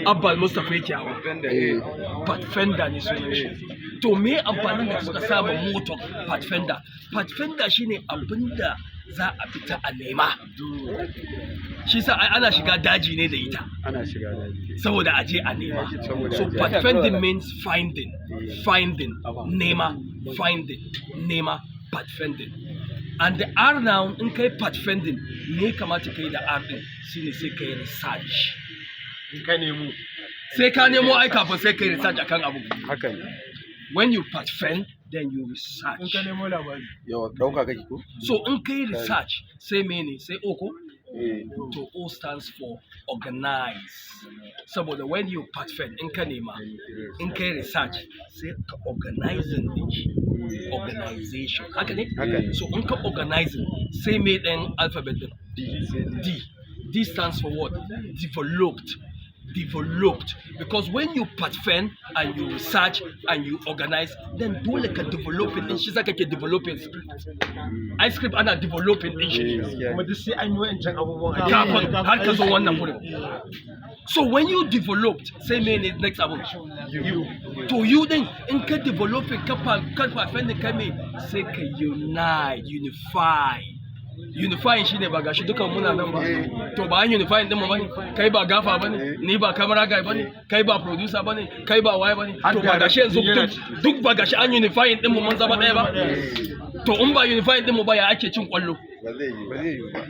Abba Mustapha yake hawa, Pathfinder ne sunan shi. To, me amfanin da suka saba motar Pathfinder? Pathfinder shine abinda za a fita a nema. Shi sa ai ana shiga daji ne da ita. Ana shiga daji. Saboda aje a nema. Saboda So aje. pathfinding means finding, finding, nema, finding, nema, pathfinding. And the R now, in kai pathfinding, me kamata kai da R din? Shine sai kai research. In ka nemo. Sai ka nemo ai kafin sai kai research akan abu. Haka ne. When you pathfind, then you research. In ka nemo labari. Yawa, dauka kake ko? So in kai research, sai mene? Sai O ko? Eh. To, O stands for organize. Saboda when you pathfind, in ka nema, in kai research, sai ka organizing din shi. Organization. Haka ne? Haka ne. So in ka organizing, sai me ɗayan alphabet din? D. D stands for what? Developed. Developed. Because when you pathfind and you research and you organize, then dole ka developing din shi, zaka ke developing script. Ai script ana developing din shi. Gaskiya. Kuma duk sai an yi wa'ancan abubuwan a Kafin har ka zo wannan wurin. So when you developed, sai me ne next abu? U. To, you din, in ka developing, ka pathfinding, ka me, sai ka unite, unify. Unifying shine ba gashi dukan muna nan ba? To, ba an unifying din mu bane? Kai ba gaffer bane, ni ba camera guy bane, kai ba producer bane, kai ba waye bane. To, ba gashi yanzu duk ba gashi an unifying din mu mun zama ɗaya ba? To, in ba unifying din mu ba, ya ake cin kwallo? Ba zai yi Ba zai yiwu ba.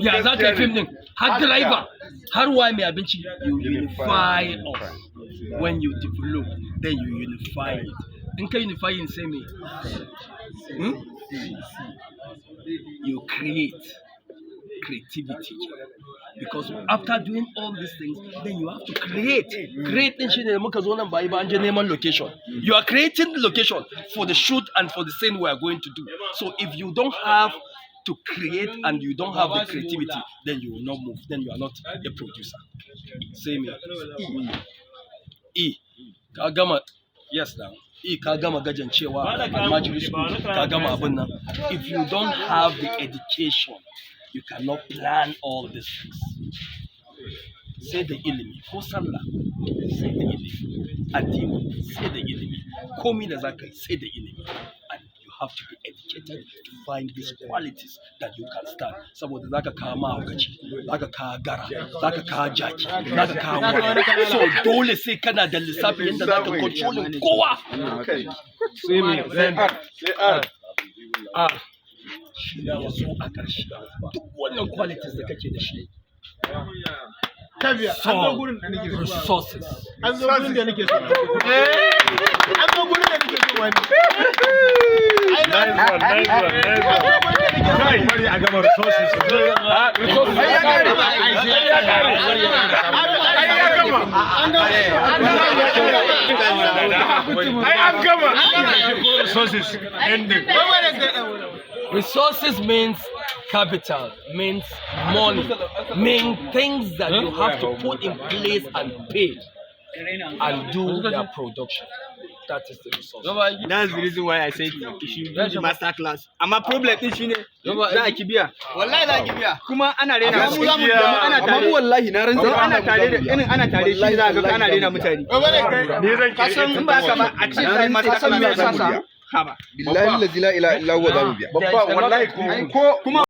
Ya za ka yi film din? Har driver, har waye mai abinci, you unify us. When you develop, then you unify it. In ka unifying, sai me? Hmm? You create, creativity, because after doing all these things, then you have to create. Create din shine muka zo nan ba yi ba, an je neman location. You are creating the location for the shoot and for the scene we are going to do. So if you don't have to create and you don't have the creativity, then you will not move, then you are not a producer. Say me? E. E, ka gama. Yes, now E, ka gama gajan cewa almajiri school, ka gama abin nan. If you don't have the education, you cannot plan all these things. Sai da ilimi. Ko sallah sai da ilimi, addini sai da ilimi, komi da za ka yi sai da ilimi. And you have to be educated to find these qualities that you can stand, saboda za ka kawo mahaukaci, za ka kawo gara, za ka kawo jaki, za ka kawo wani. So dole sai kana da lissafi yadda za ka controlling kowa. Sai me? Sai R, sai R. R shi ne ya zo a ƙarshe. Duk wannan qualities da kake da shi, Ta biyar. An zo gurin da nake so. resources. An zo gurin da nake so. An zo gurin da nake so wani. Ai na Nice one, nice one, nice one. Kai, bari a gama resources. Ah, resources. Ai ya kare. Ai ya kare. Ai ya gama. An gama. Ai an gama. Resources ending. Resources means capital, means money, mean things that you have to put in place and pay and do their production. That is the resource. That's the reason why I said you should do the master class. Amma problem din shine za a ki biya. Wallahi za ki biya. Kuma ana rena Amma mu za mu da mu ana Amma tare. mu wallahi na rantsa Don ana tare da irin ana tare shi za ga ana rena mutane. Ni zan Ka san In ba haka ba, a ce Na sai rantsa master san me class yasa za mu sa? biya. Haba. Billahi la ilaha illa huwa, za mu biya. Babba, wallahi ko Ko Kuma